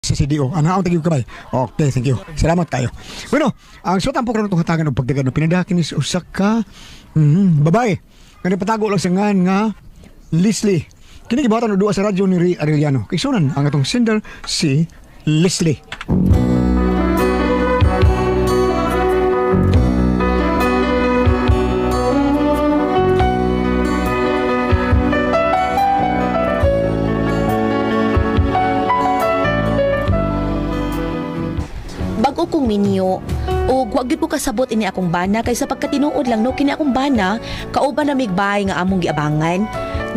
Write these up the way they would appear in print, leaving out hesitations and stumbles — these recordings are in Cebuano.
sa CDO. Ano ang tagig kabay? Okay, thank you. Salamat kayo. Bueno, ang suot ang po karon itong hatagan og pagdagan no pinadakin ni sa usa ka babae. Nga nagpatago lang sa ngan nga Leslie. Kini gibatan og duwa sa radyo ni Ray Arellano. Kaysunan ang atong sender si Leslie. Bago kong minyo, og wa gyud ko kasabot ini akong bana kay sa pagkatinuod lang no kini akong bana kauban na migbay nga among giabangan.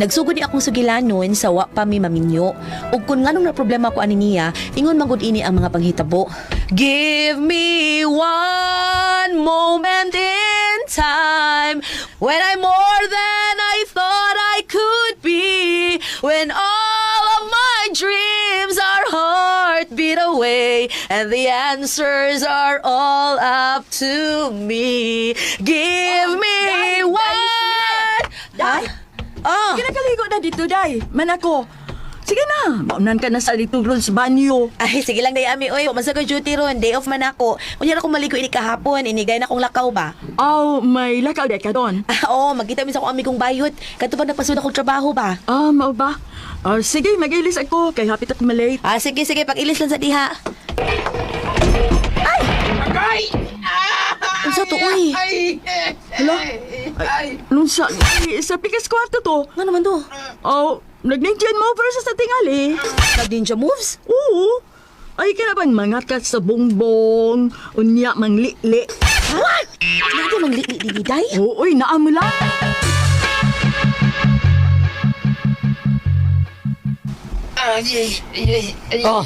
Nagsugod ni akong sugilanon sa wa pa mi maminyo. Ug kun nganong na problema ko ani niya, ingon man gud ini ang mga panghitabo. Give me one moment in time when I'm more than I thought I could be, when all of my dreams are heartbeat away and the answers are all up to me. Give me one. Day! Ah. Kinakaligo na dito, Day. Manako. Sige na, maunan ka na sa dito ron sa banyo. Ay, sige lang, day ami. Oy, wa man sa ko duty ron. Day off man ako. Unya ra akong maligo ini kahapon. Inigay na akong lakaw ba? Aw, may lakaw day ka doon. Ah, oo, magkita mi sa akong amigong bayot. Kadto pa nagpasud akong trabaho ba? Ah, mao ba? Ah, sige, mag-ilis ako. Kay hapit ako malate. Ah, sige, sige. Pag-ilis lang sa diha. Ay! Unsa to, uy? Hala? Ay, nung sa, ay, sa pikas kwarto to. Nga naman to? Oh, nag-ninja mo versus sa tingali. Nag-ninja moves? Oo. Ay, kaya bang mga kat sa bongbong, unya manglili. What? Nadi manglili dili, day? Oo, oy, naamo lang. Oh,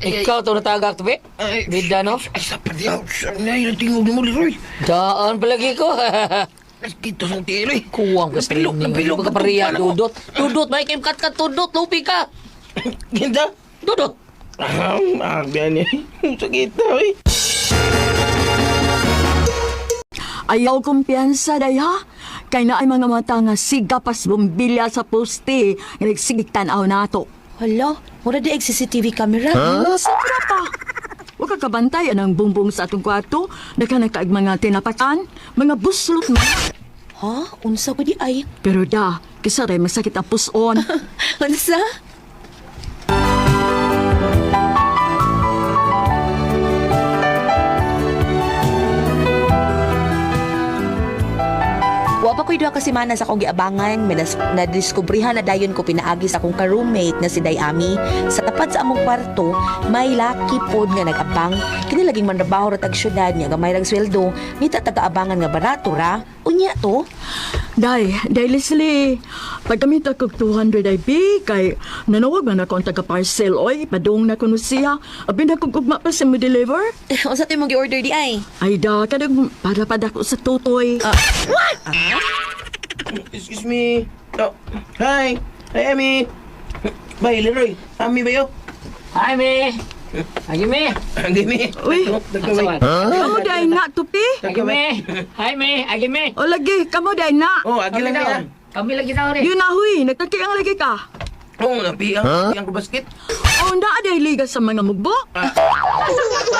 ikaw to natagak to be. Bida no? Ay, sa padiyaw. Ay, natingog mo, Leroy. Daan palagi ko. Ay, Kito sa tiloy. Kuwang ka Napilok, streaming. napilok. Ka pariya, dudot. Dudot, may kim kat ka, tudot, lupi ka. Ganda. Dudot. Ah, maagbihan niya. Sakit na, oy. Ayaw kumpiyansa, day ha? Kay na ay mga mata nga siga pas bumbilya sa poste nga nagsigig tanaw nato. Hala, mura di CCTV camera. Huh? Sobra pa. Huwag ka kabantay ang bumbong sa atong kwarto. Nagkanakaag mga tinapakan, mga buslot na. Ha? Unsa ko di ay? Pero da, kisa rin masakit ang puson. Unsa? Wa pa ko'y duha ka semana sa akong giabangan, may nadiskubrihan na dayon ko pinaagi sa akong ka-roommate na si Dayami. Sa tapat sa among kwarto, may laki pod nga nag-abang. Kini laging manrabaho ra tag syudad niya gamay rag sweldo, ngita taga-abangan nga barato ra. Unya to. Day, day Leslie, pagkamit ako 200 IB, kay nanawag man ako ang taga-parcel, oy, padung na kuno siya. Abi na kong ugma pa sa mo deliver. Unsa to imong gi-order di ay? Ay da, kadag para pada ko sa tutoy. Excuse me. Oh, hi. Hi, Amy. Bye, Leroy. Ami ba yun? Hi, me. Agi, me. Agi, me. Uy. Huh? Kamo day na, tupi. Agi, me. Hi, me. Agi, me. O lagi, kamo day na. Oh, agi lang niya. Kami lagi tao rin. Yun na huy, nagtakiang lagi ka. Oh, napi ang ang basket. O naa day liga sa mga mugbo. Ah,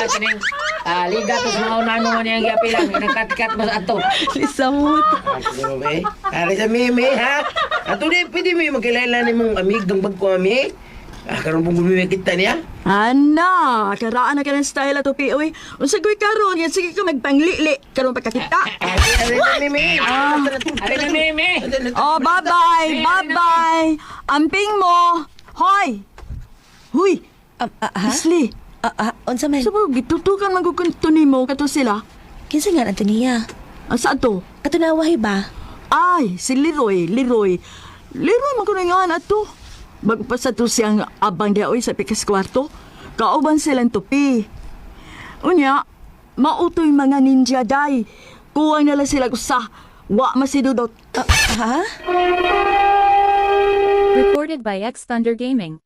kaning, ah, liga to sa mga unano niya ang giapilan. Nagkat-kat mas ato. Lisamot. Ah, sige mo, be. Ari sa mimi, ha? Ato di, pwede mo yung magkilala ni mong amig, gang bag ko ami. Ah, karon pong gumimik kita niya. Ana, karaan na ka ng style ato pi oy. Unsa koy karon, yan sige ka magpanglili karon pagkakita. Ari, ari sa mimi. Ah, Ari na, me, me. Oh, bye-bye, bye-bye. Amping mo. Hoy. Huy, Ha? Leslie. Ah, unsa man? Sa ba gitutukan man gud to nimo kato sila? Kinsa nga ang niya? Asa to? Katunawahi ba? Ay, si Leroy, Leroy. Leroy man kuno nga na to. Bago pa sa to siyang abang dia oy sa pikas kwarto. Kauban silang tupi. Unya, mautoy mga ninja day. Kuwang nila sila usa. Wa masidudot. Ha? Recorded by X Thunder Gaming.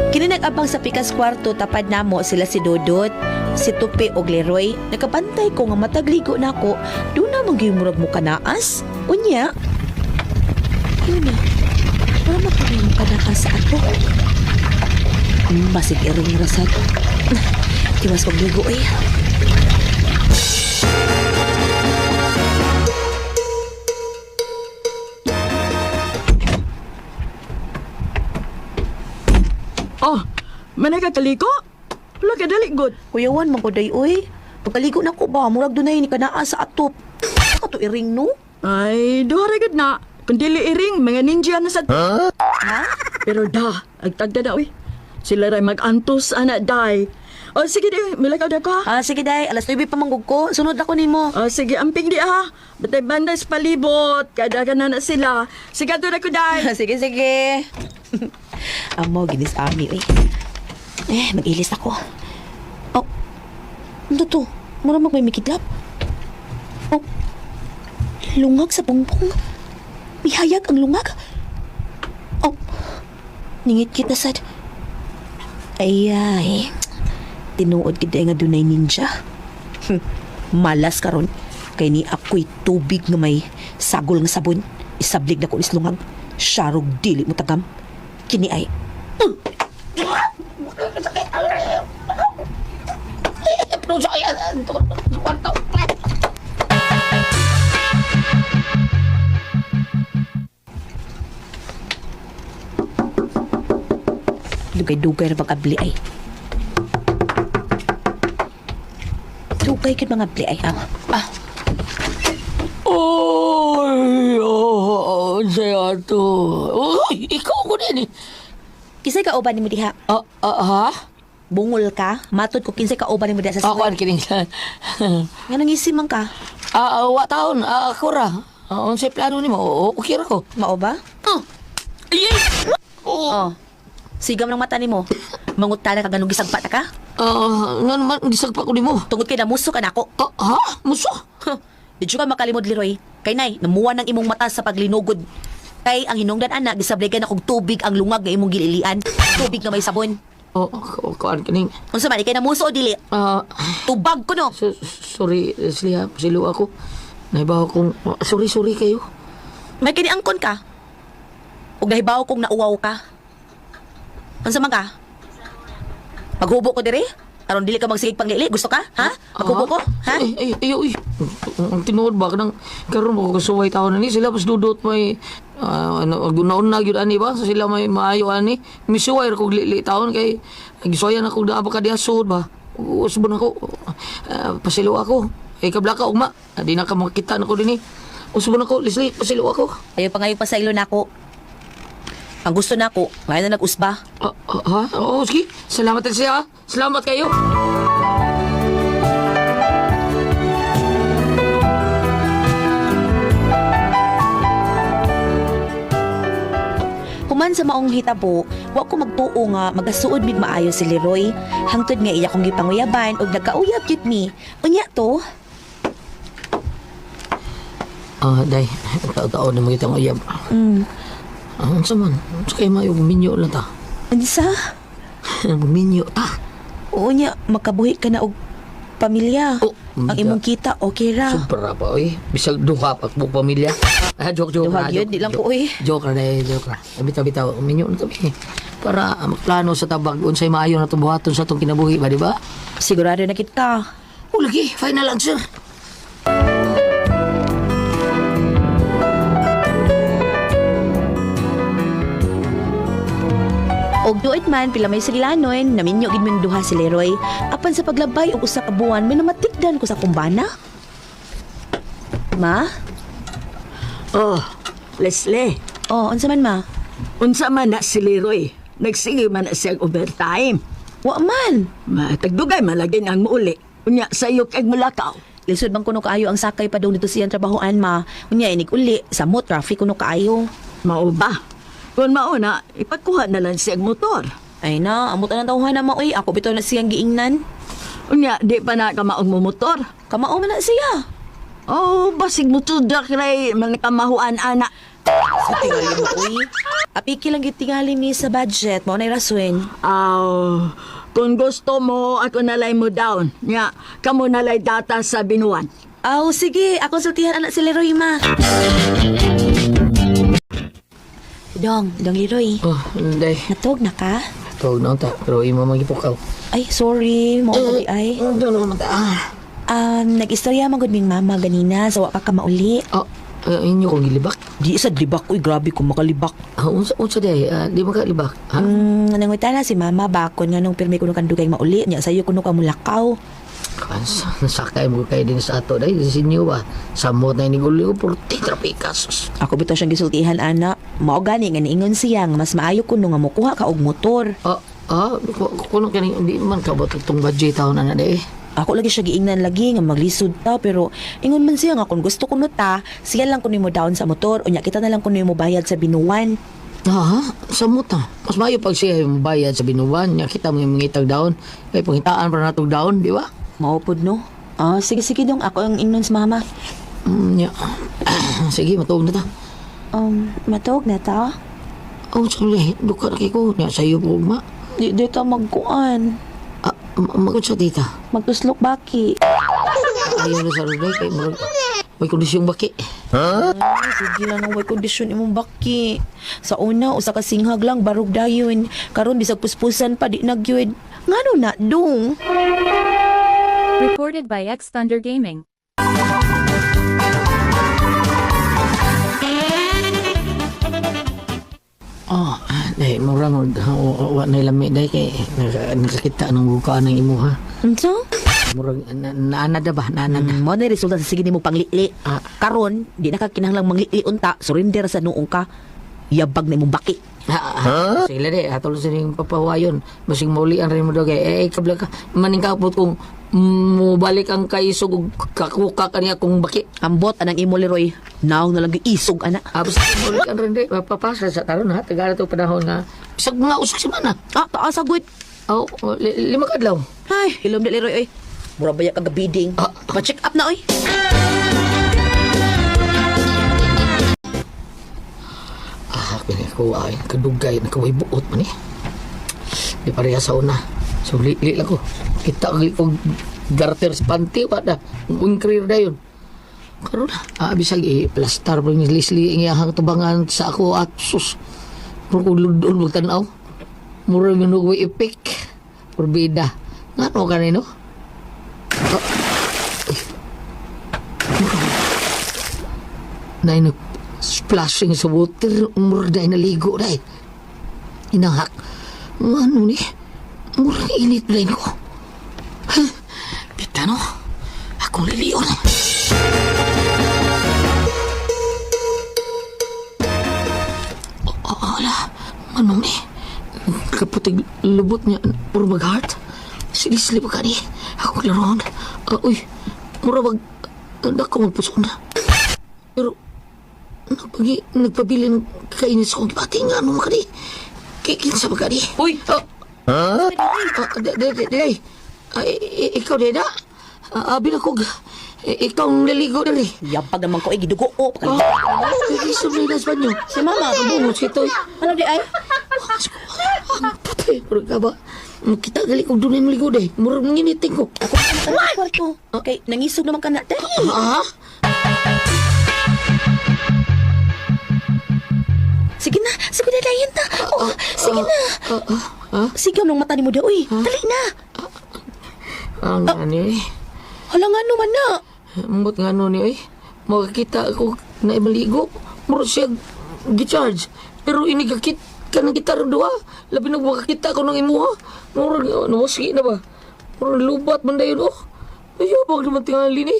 Kini nag-abang sa pikas kwarto tapad namo sila si Dodot, si Tupi og Leroy. Nakabantay ko nga matagligo nako, doon na Nga man gyud murag mo kanaas? Unya? Yun na. Nga man kami mo kanaas sa ato. Basig iring rasad. Tiwas kog ligo eh. Oh, manay ka kaliko? Wala ka dali good. Kuyawan man ko day oy. Pagkaligo na ko ba, murag dunay ni kanaa sa atop. Ka to iring no? Ay, duha ra gud na. Kung dili iring, mga ninja na sa... Ha? Pero da, agtagda da, uy. Sila ray mag-antos, ana, day. O, sige di, mulakaw da ko, ha? Ah, sige day, alas 9 pa manggug ko. Sunod ako nimo. O, sige, amping di, ha? Batay banday sa palibot. Kada ka na na sila. Sige, ato na ko, day. Sige, sige. Amo, ginis ami, uy. Eh, mag-ilis ako. Oh, ano to? Mura mag may mikidlap. Oh, lungag sa bongbong. Mihayag ang lungag. Oh, ningit kita sad. Ay, ay. Tinuod gid nga dunay ninja. Malas karon kay ni ako'y tubig nga may sagol nga sabon. Isablig na ko is lungag. Sharog dili mo tagam. Kini ay dugay-dugay ra pag-abli ay. Dugay gid mga abli ay. Ah, ah. Oy, oh, unsay ato? Uy, ikaw ko din eh. Kinsay kauban nimo diha? Ah, ah, ha? Bungol ka? Matod ko kinsay kauban nimo diha sa Ako square. an kining. Nga nangisi man ka? Ah, ah, wa taon, ah, ako ra. Ah, unsay plano nimo? Oo, okay ra ko. Mao ba? Oh. Ay! Oh. Oh. Sigam ng mata nimo. Mangutana ka ganung gisagpa ta ka? Ah, nga naman gisagpa ko nimo. Tungod kay namuso ka nako. Ah, ha? Muso? Huh. Di ka makalimod Leroy. Kay nay, namuha ng imong mata sa paglinugod. Kay ang hinungdan ana gisabligan akong tubig ang lungag nga imong gililian. Tubig nga may sabon. Oh, oh, kuan kining. Unsa man ikay namuso o dili? Ah, Tubag ko no. sorry, Leslie ha. Pasilo ako. Naibaw akong... Sorry, sorry kayo. May kiniangkon ka. Ug nahibaw kong nauwaw ka. Unsa man ka? Maghubo ko dire? Aron dili ka magsigig panglili, gusto ka? Ha? Maghubo ko? Ha? Ay, ay, ay, uy. Ang tinuod ba kanang karon mo kasuway taon na ni sila pas dudot may ano gunaon na gyud ani ba so sila may maayo ani misuway ra kog lili taon kay gisuwayan ako naa pa ka diha sud ba usbon ako. Pasilo ako ay kablaka ugma di na ka makita nako dinhi usbon ako Leslie pasilo ako. Ayo pa ngayon pa sa ilo nako. Ang gusto nako, ngayon na nag-usba. Ah, ah, ha? Oo, sige. Salamat Leslie ha. Salamat kayo. Human sa maong hitabo, wa ko magtuo nga magasuod mig maayo si Leroy. Hangtod nga iya kong gipanguyaban og nagkauyab gyud mi. Unya to, Ah, day, tao-tao na magitang uyab. Ah, unsa man? Unsa kay maayo minyo lang ta? Unsa? Minyo ta. Unya makabuhi ka na og pamilya. Oh, Ang imong kita okay ra. Sobra pa, oy. Bisag duha pa buong pamilya. Ah, joke, joke. Duha ra, gyud, joke, di lang joke. ko, oy. Joke ra, day, joke ra. Bitaw, bitaw, minyo na to, eh. Para magplano sa tabag, unsay maayo na itong buhaton sa itong kinabuhi ba, di ba? Sigurado na kita. Oh, lagi, final answer. Og duot man pila may sigilanon, naminyo gid ming duha si Leroy. Apan sa paglabay og usa ka buwan, may namatikdan ko sa kumbana. Ma? Oh, Leslie, Oh, unsa man ma? unsa man na si Leroy. Nagsige man na siyang overtime. Wa man. Matagdugay malagin ang muuli. Unya, sayo kag mulakaw. Lisod man kuno kaayo ang sakay pa dito siyang trabahoan ma. Unya inig uli, samot traffic kuno kaayo. Mao ba? Kung mauna, ipagkuha na lang siyang motor. Ay na, amot na tawhan na ma oy, ako bitaw na siyang giingnan. Unya, di pa na ka maong motor. Kamao man na siya. Oh, basig mo tudak ray, man kamahuan ana. Sa tingali mo oy. Apiki lang gid tingali mi sa budget, mao nay rason. Aw, kung gusto mo, ako nalay mo down. Nya, kamo nalay data sa binuan. Aw, sige, akong sultihan anak si Leroy, ma. Dong, Dong Leroy. Oh, day. Natog na ka? Tuog na unta, pero imo magipukaw. Ay, sorry, mao di ay. Ano naman ta? Ah. Nag-istorya man gud ming mama ganina sa wa pa ka mauli. Oh, inyo kong gilibak. Di sa libak, uy, grabe kung makalibak. Ah, unsa day? Ah, di ba ka libak? Ha? Nangutana si mama bakon nga nung pirmi kuno kang dugay mauli nya sayo kuno ka mulakaw. Kans, nasakay mo kay din sa ato day. Sa inyo ba? Samot na iniguli ko, purti trapikas. Ako bitaw siyang gisultihan ana. Mao gani nga niingon siya nga mas maayo kuno nga mokuha ka og motor. Kuno kani di man ka ba itong budget taon na day? Ako lagi siya giingnan lagi nga maglisod ta pero ingon man siya nga kung gusto kuno ta, siya lang kuno mo down sa motor unya kita na lang kuno mo bayad sa binuwan. Ah, samot na. Mas maayo pag siya yung bayad sa binuwan, nya kita mo yung mangitag daon. Kay pangitaan pa natog daon, di ba? Mao pud no. Ah, sige sige dong, ako ang ingnon sa mama. Nya. Sige, matuog na ta. Matuog na ta. Oh, sorry, duka na kay ko. Nya sayo po ma. Di ta magkuan. Ah, magod sa tita. Magtuslok baki. Ayaw na sa roday kay murag may kondisyong baki. Ay, sige lang ang way kondisyon imong baki. Sa una, usa ka singhag lang barog dayon. Karon bisag puspusan pa di nagyud. Ngano na dong? Recorded by X Thunder Gaming. Oh, dahil mura mo, wa na lami dahil kay nakakita ng buka ng imuha. Unsa? Murag naanad na ba? Naanad na. Mo na resulta sa sige nimo panglili. Ah. Karon, di na ka kinahanglang manglili unta, surrender sa noong ka. Yabag na imong baki. Ha? Sila di, atol sa ning papawayon. Basig maulian rin mo daw kay eh kabla ka maningkapot kung mubalik ang kaisog ug kakuka kaniya kung baki. Ambot anang imo Leroy. Naong na lang isog ana. Ah, basta maulian rin di, mapapasa sa taron ha. Tagala to panahon nga. Bisag mga usok si mana. Ah, taas agud. Oh, 5 ka adlaw. Ay, hilom di Leroy oy. Mura ba ya kagabiding? Ah. Pa-check up na oy. Ah, ko ay kadugay nakaway buot man eh. Di pareha sa una. So li lang ko. Kita ko garter sa panty wa na. Wing career dayon. Karon bisag i-plastar pa ni Leslie ang iyahang tubangan sa ako at sus. Mura ko ludon magtan-aw. Mura man og way effect. Porbida. Ngano kanino? Ah. Ay. Nay nag splashing sa water. Mura dahil naligo dahil. Inahak. Ano ni? Mura init dahil ko. Huh? Pita no? Akong liliyon. Ala, ano ni? Kaputig lubot niya, puro mag-heart. Sinisli pa ka ni. Akong laruan. Uy, mura mag... Dako magpuso na. Pero, nagpabili ng kainis kong pati nga, ano makani? Kikinsa ba kani? Uy! Oh. Day, ikaw, Deda? Abi na kog, ikaw ang naligo dali. Yabag naman ko ay gidugo o. Ah, kikisom na sa banyo. Si mama. Bungot si Toy. Ano di ay? Ang patay, murag ka ba? Kita gali kog dunay maligo day. Murag nginiting ko. Ako na sa kwarto. Okay, nangisog naman ka na. Dali. Ah? Sige na, sige na dayon ta. Oh, sige na. Sige nung mata ni mo da, uy. Dali na. Ang ano eh. Hala nga naman na. Ambot nga ano ni eh. Makakita ako na imaligo. Murag siya gicharge. Pero inigakit ka ng gitar duha. Labi na makakita ko ng imuha. Murag nawasgi na ba? Murag lubat man dayon oh. Ayabag naman tingali ni.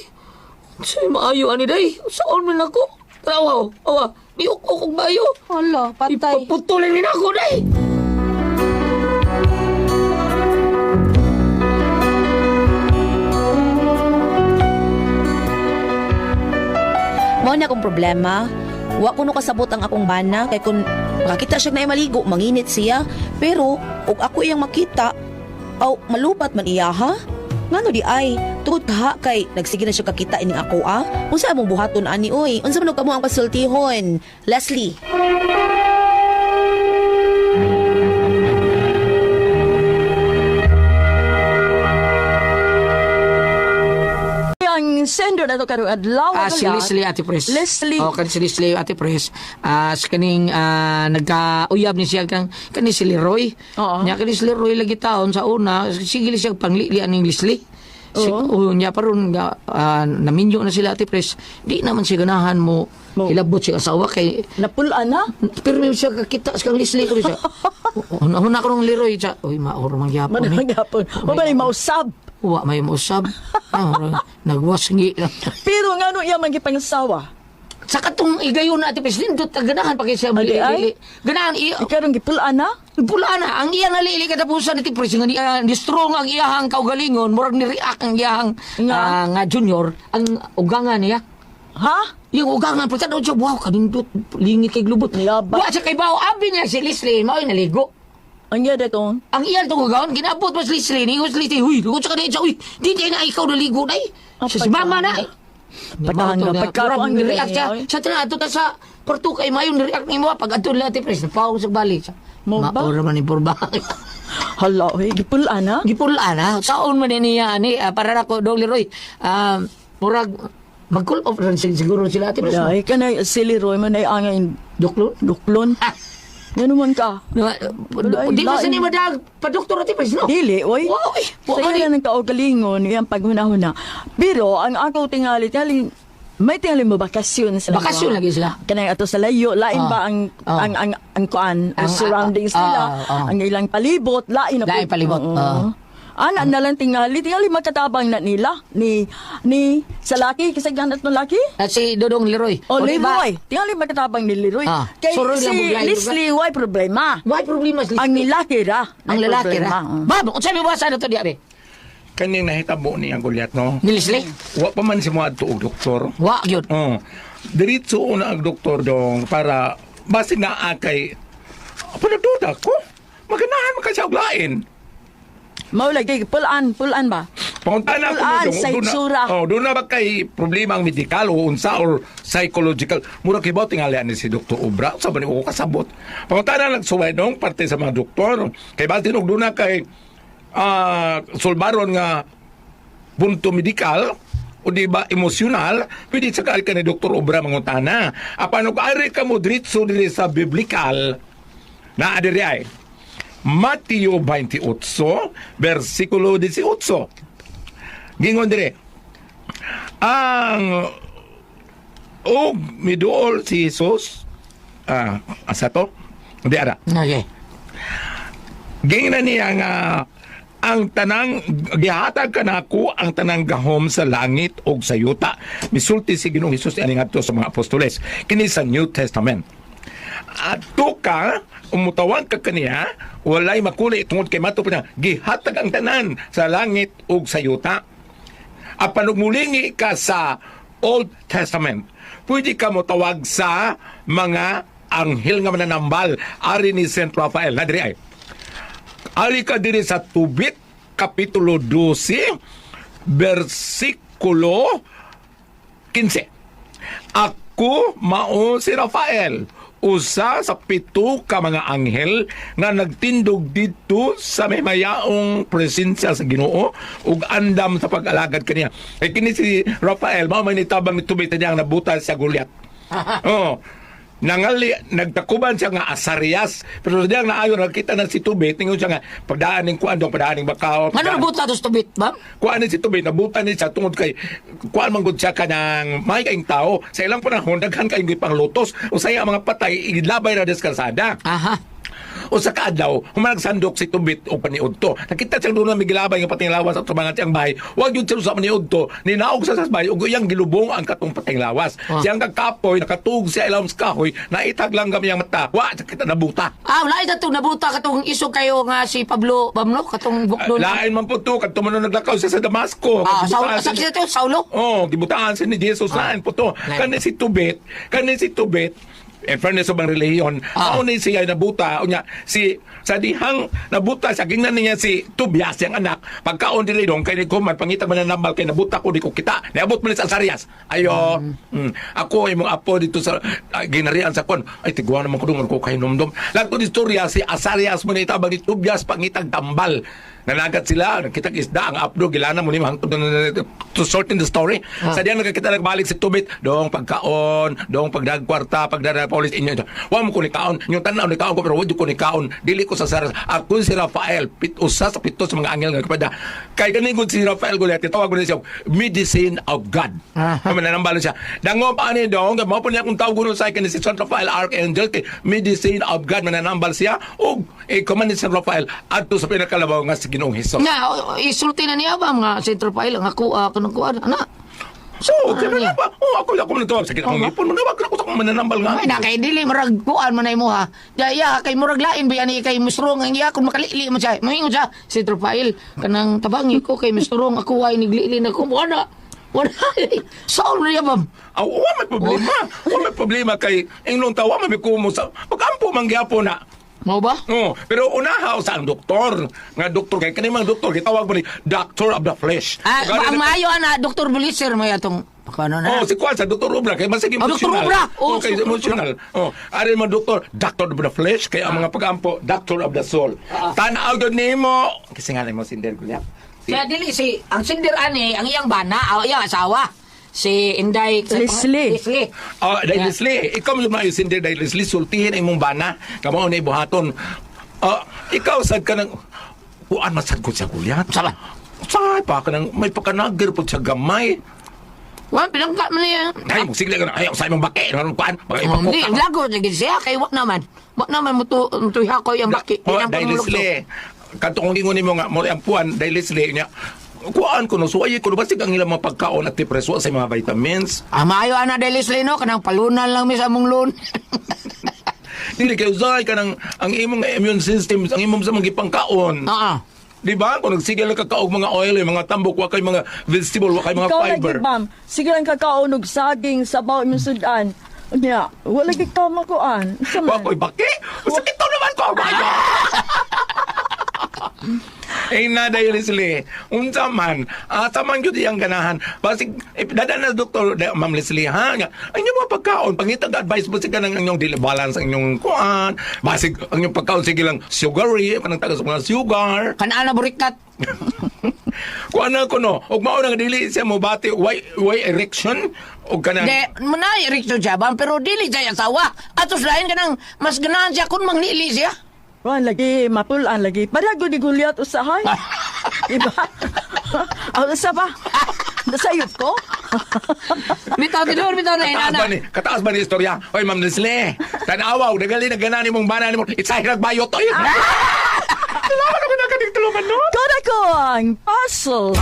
Sa'yo maayo ani day. Saan man ako? Trawaw. Awa. Di ako kog maayo. Hala, patay. Ipaputulin ni ako day. Mao na akong problema. Wa ko no kasabot ang akong bana kay kun makakita siya na maligo, manginit siya. Pero og ako iyang makita, aw malubat man iya ha. Ngano di ay, tungod kaha kay nagsige na siya kakita ining ako ah. Unsa among buhaton ani oy? Unsa man og kamo ang pasultihon? Leslie. Ang Kining sender na to karong adlaw. Si Leslie, Ate Pres. Leslie. Oh, kani si Leslie, Ate Pres. Sa kaning nagkauyab ni siya kang kani si Leroy. Oo. Nya kani si Leroy lagi taon sa una, sige siya panglili aning Leslie. Si, oh, nya paron nga naminyo na sila, Ate Pres. Di naman siya ganahan mo, Mo. hilabot siya asawa kay Napulaan na. pero may siya kakita sa kang Leslie ko siya. Una ko nung Leroy siya. Uy, mauro man gyapon ni. Manang gapon. Wa ba ni mausab? Wa may mausab. Nagwasngi lang. Pero ngano iya man gipangasawa? Sa katong igayon na, Ate Pres, nindot, ganahan pa kayo siya Adi ay? malili. Ganahan, iya, Ikaw gipulaan na? pula na, ang iya nalili katapusan ni Ate Pres, nga ni strong ang iyahang kaugalingon, murag ni-react ang iyahang Nga? nga junior, ang ugangan niya. Ha? Yung ugangan, pagka daw siya, wow, kanindot, lingit kay glubot. Niyaba. Wa siya kay bao, abi niya si Leslie, mao'y naligo. Ang iya datong. Ang iyan itong gagawin, ginabot pa si Leslie, ningon si Leslie, huy, lugot sa kanina siya, uy, di tayo na ikaw naligo na eh. Siya si mama na eh. Patanga, pagkaroon Murag nireact siya. ay. Sa tinato ta sa kwarto kay mayo nireact ni mo pag adto nila ti pres napaw sa balik. Mo ba? Maura man ni purba. Hala, oy, gipulaan na? Gipulaan na. Saon man ni niya ani para nako Dong Leroy. Murag mag-cool off rin siguro sila ati pres. Ay, kanay si Leroy man ay angay Duklon. duklon. Ngano man ka? No, di ba sa lain. ni madag pa doktor ati pres no? Dili, oy. Wow, eh. Sa Wa man iya ng kaugalingon, iyang paghuna-huna. Pero, ang ako tingali, tingali, may tingali mo bakasyon sila. Bakasyon lagi sila. Kanang ato sa layo, lain ba ang ang kuan, ang surroundings nila, ang ilang palibot, lain na Lain po. palibot, Oo. Ana na lang tingali, tingali makatabang na nila ni ni sa laki kasi ganat no laki. At si Dodong Leroy. O O, di ba? Leroy, tingali makatabang ni Leroy. Kay Suroy si lang buglay, Leslie way problema. Why problema si Ang nilaki ra. Ang may lalaki problema. ra. Bab, unsa may basa na to di abi? Kaning nahitabo ni ang Goliath, no? Ni Leslie? Wa pa man si mo adto og doktor. Wa gyud. Oh. Diretso una ang doktor dong para basig na akay panagduda ko. Maganahan man ka siya og lain. Mao lagi pulaan, pulaan ba? Pangunta na ako Pulaan dong, sa doon na- itsura. Oh, doon na ba kay problema ang medikal o unsa or psychological? Mura kay ba tingali ni si Dr. Obra? Sa ba ni ko kasabot? Pangunta na nagsuway dong parte sa mga doktor. Kay ba tinog doon na kay sulbaron nga punto medikal o di ba emosyonal, pwede sa ka ni Dr. Obra mangutana. Apan og ari ka mo diretso diri sa biblical na adiri ay Mateo 28 versikulo 18. Gingon dire. Ang og miduol si Jesus asa to? Hindi ara. Okay. Gingnan niya nga ang tanang gihatag kanako ang tanang gahom sa langit ug sa yuta. Misulti si Ginoong Hesus ani ngadto sa mga apostoles kini sa New Testament. Adto ka umutawag ka kaniya walay makuli tungod kay mato pa niya gihatag ang tanan sa langit ug sa yuta. Apan ug mulingi ka sa Old Testament, pwede ka motawag sa mga anghel nga mananambal ari ni Saint Raphael na diri ay. Ari ka diri sa Tubit, Kapitulo 12, versikulo 15. Ako mao si Rafael, usa sa 7 ka mga anghel nga nagtindog didto sa may mayaong presensya sa Ginoo ug andam sa pag-alagad kaniya. Kay kini si Rafael mao may nitabang ni Tubit niya ang nabutan sa Goliath. Oh. Nangali, nagtakuban siya nga Asarias. Pero diyang naayon, nakita na si Tubit, ningon siya nga, pagdaan ning kuan dong, pagdaan ning bakaw. Ano nabuta to sa tubit, bam? Kuan ni si Tubit, nabutan ni siya tungod kay, kuan man gud siya kanang may kaing tao. Sa ilang panahon, daghan kayong gipanglutos. Usay ang mga patay, ilabay na deskalsada. Aha. O sa kaadlaw, humanagsandok si Tubit o paniudto. Nakita siya doon na may gilabay nga pating lawas at tumangat siyang bahay. Huwag yun siya sa paniudto. Ninaog sa bahay ug iyang gilubong ang katong pating lawas. Siyang kakapoy, nakatuog siya ilawom sa kahoy, naitag lang kami ang mata. Wa, sa kita nabuta. Wala ito itong nabuta katong iso kayo nga si Pablo Bamno, katong bukdon. Lain man po to, kadto man naglakaw siya sa Damasco. Saulo, Gibutaan sa siya- ito, Saulo? Oh, gibutaan siya ni Jesus lain po to. Lain. Kani si Tubit, in fairness sa bang relihiyon, mao ni siya nabuta, unya si sa dihang nabuta siya gingnan niya si Tobias siyang anak, pagkaon dili dong kay ni kuman pangita man nambal kay nabuta ko di ko kita. Niabot man ni sa Asarias. Ayo. Ako imong apo dito sa ginarian sa kon. Ay tigwa naman ko dong ko kay numdum. Lagto istorya si Asarias mo ni itabang ni Tobias pangitag tambal. Nanagat sila, nakita isda ang apdo gilana mo ni hangtod to shorten the story. Sa diyan nakakita nagbalik si Tubit, dong pagkaon, dong pagdagkwarta, pagdara police inyo. Wa mo ko ni kaon, yung tan-aw ni kaon ko pero wa jud ko ni kaon. Dili ko sa saras. Ako si Rafael, usa sa pito sa mga anghel nga kapada. Kay kaning si Rafael Goliath, tawag ko na siya medicine of God. Ah. Mananambal siya. Dangop ani dong, mao po niya akong tawag sa kani si San Rafael Archangel kay medicine of God mananambal siya ug command ni San Rafael adto sa pinakalabaw nga si Ginoong Hesus. Nga, isulti na niya ba mga Central File ang ako kanang kuan ana. So, kaya na ba? Oh, ako ako man tawag sa akong ngipon, manawag ako sa akong mananambal nga. Ay na kay dili murag kuan man ay mo ha. Daya kay murag lain ba ani kay musrong ang iya kun makalili man siya. Moingon siya Central File kanang tabangi ko kay musrong ako ay niglili na ko ana. Wala. Saul na niya bam. Aw, wa may problema. Wa may problema kay inglong tawa may kumo sa pag-ampo man gyapon na. Mao ba? Oh, pero unaha sa ang doktor. Nga doktor kay kani mga doktor gitawag mo ni doctor of the flesh. Ah, Gani ang na- maayo ana Dr. Buliser may atong pakano na. Oh, si Kwan sa Dr. Obra kay masig Oh, Dr. emotional. Obra! Oh, Oh, kay so- emotional. Oh, ari mo doktor, doctor of the flesh kay ang mga pag-ampo, doctor of the soul. Tan-aw gyud nimo. Kasi nga nimo si Inder Gulya. Kaya dili si ang sinder ani ang iyang bana, ang iyang asawa si Inday Leslie. Leslie. Oh, dahil Leslie, ikaw mo maayo sinder dahil Leslie sultihin ang imong bana. Kamo na ibuhaton. Oh, ikaw sad ka ng kuan masad ko sa Gulya. Saba. Say pa ka nang may pakanagir po sa gamay. Wa pinangka man niya. Ay, mo sige ka na. Ay, sa imong baki, anong kuan? Baka Hindi, ipakuka. lago lagi siya kay wa naman. Wa naman mo to tuhakoy ang baki. Oh, Di na dahil pangulog to. Leslie, kanto kong ingon nimo nga mo ang puan dahil Leslie niya. Kuan ko no suwaye ko no basig ang ilang mga pagkaon at tipreswa sa mga vitamins. Ah, maayo ana dahil Leslie no kanang palunan lang mi sa among loan. Dili kay usahay ka ng ang imong immune system, ang imong sa mga gipangkaon. Oo. Di ba? Kung nagsigil ka kaog mga oil, yung mga tambok, wa kay mga vegetable, wa kay mga Ikaw fiber. lagi, ma'am. Sige lang kakaon og saging sabaw imong sudan. Unya, wala gid ka makuan. Sa Wa man. ko'y baki. Sakit to naman ko. Bayo. Ay na dahil Leslie. Unsa man, asa man gyud iyang ganahan. Basig eh, dada na doktor Ma'am Leslie ha. Nga, ang inyong mga pagkaon, pangitag advice mo ka ng inyong dili balance ang inyong kuan. Basig ang inyong pagkaon sige lang sugary, kanang tagas mga sugar. Kanana burikat. Kuan na ko no. Og mao na nga dili siya mo bati why erection og kanang De, manay erection siya ba pero dili siya asawa. Atos lain kanang mas ganahan siya kun manglili siya. Kuan lagi, mapulaan lagi. Pareha gud ni Goliath usahay. Diba? Ang isa pa. Nasayop ko. Bitaw tinuod bitaw na Kataas inana. ba ni, kataas ba ni istorya? Hoy, Ma'am Leslie, tanawaw, nagali na ganani mong bana ni mo. Itsahi nagbayot to. Salamat ako na kanig tulungan, no? Kora ko ang puzzle.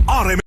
RM